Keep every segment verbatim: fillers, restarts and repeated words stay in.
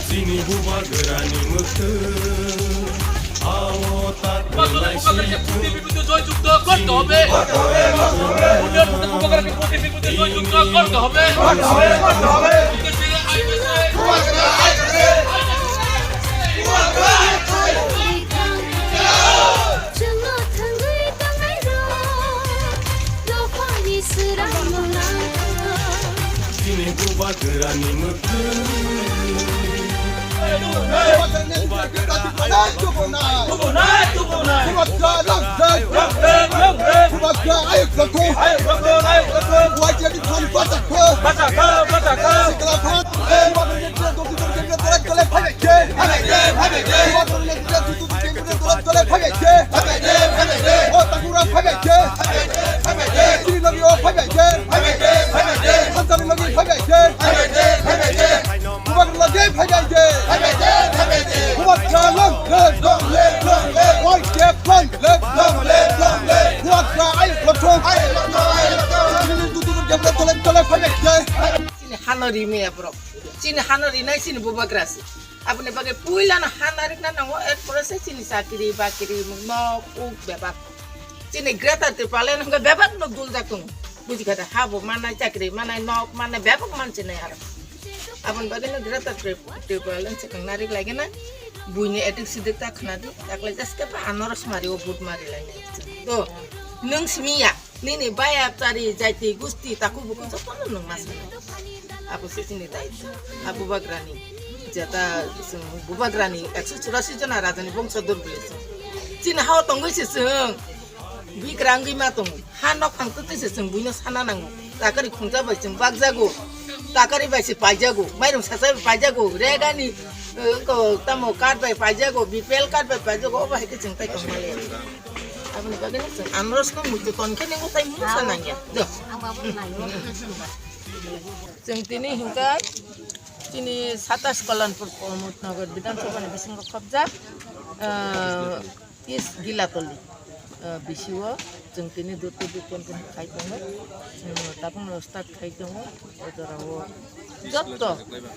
Chini bubagrani mwktwng, ao tatwlai swi thung. বিরুদ্ধে জয়যুক্ত করতে হবে। উন্নয়ন মন্ত্রী বুবাগ্রাকে প্রতি বিরুদ্ধে জয়যুক্ত করতে হবে। Chini bubagrani mwktwng. Chini hano ri maya borok. Chini hano rinai chini bubagra se. Aboni bagwi puilano ha narikna nango, erpore se chini chakri bakri nok uk bebak. Chini Greater Tipraland hwnkhe bebak no duljak tongo. Buji kha da, ha bo manai, chakri manai, nok manai, bebak mansinai aro. Aboni bagwi no Greater Trip-, Tipraland swkang narik lai gana. Buini edik sidik ta khna di, taklai jaske pa ano rosmari o vote mari lai nai. To, nwng simi ya. Nini baya chari jaiti gusti taku buku jotono nwng ma sanai. Abo se chini daitw. A bubagrani jeta chwng bubagrani ekso churasi jona rajani bongso dur bwlwi chwng. Chini hao tongwi se chwng bigrangwi ma tongo. Ha nok phang twtwi se chwng buino sana nango. Takari khungja bai chwng bakjago. Takari bai se paijago. Mairung sacha bai paijago. Regani, eh, ko tamo card bai paijago. B P L card bai paijago. Obo hai khe chwng tai tongmali. Aboni bagwi no chwng anarosno muitu ton khe nini tai mungsa nangya. Do. Chwng tini hinkha chini satais Kalyanpur Pramod Nagar Bidhan Sabha ni bisingo khopjak, ah, tis Gilatoli, ah, bisio chwng tini durtu durtu khai tongo, hmm, tabukno start khai tongo, o jorao jotto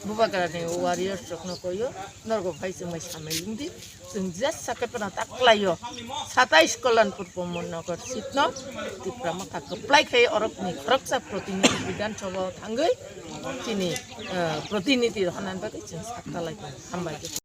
bubagrani warriors rokno koyo norgo phai chwng bai samai wngdi. Chwng jesa khe phano ta kwlaio. Satais Kalyanpur Pramod Nagar seat no Tipra Motha kwplai khai orokni khoroksa protinidhi Bidhan Sabha o thangwi chini, eh, protinidhi rw hwnani bagwi chwng sakta lai tongo. Hambai.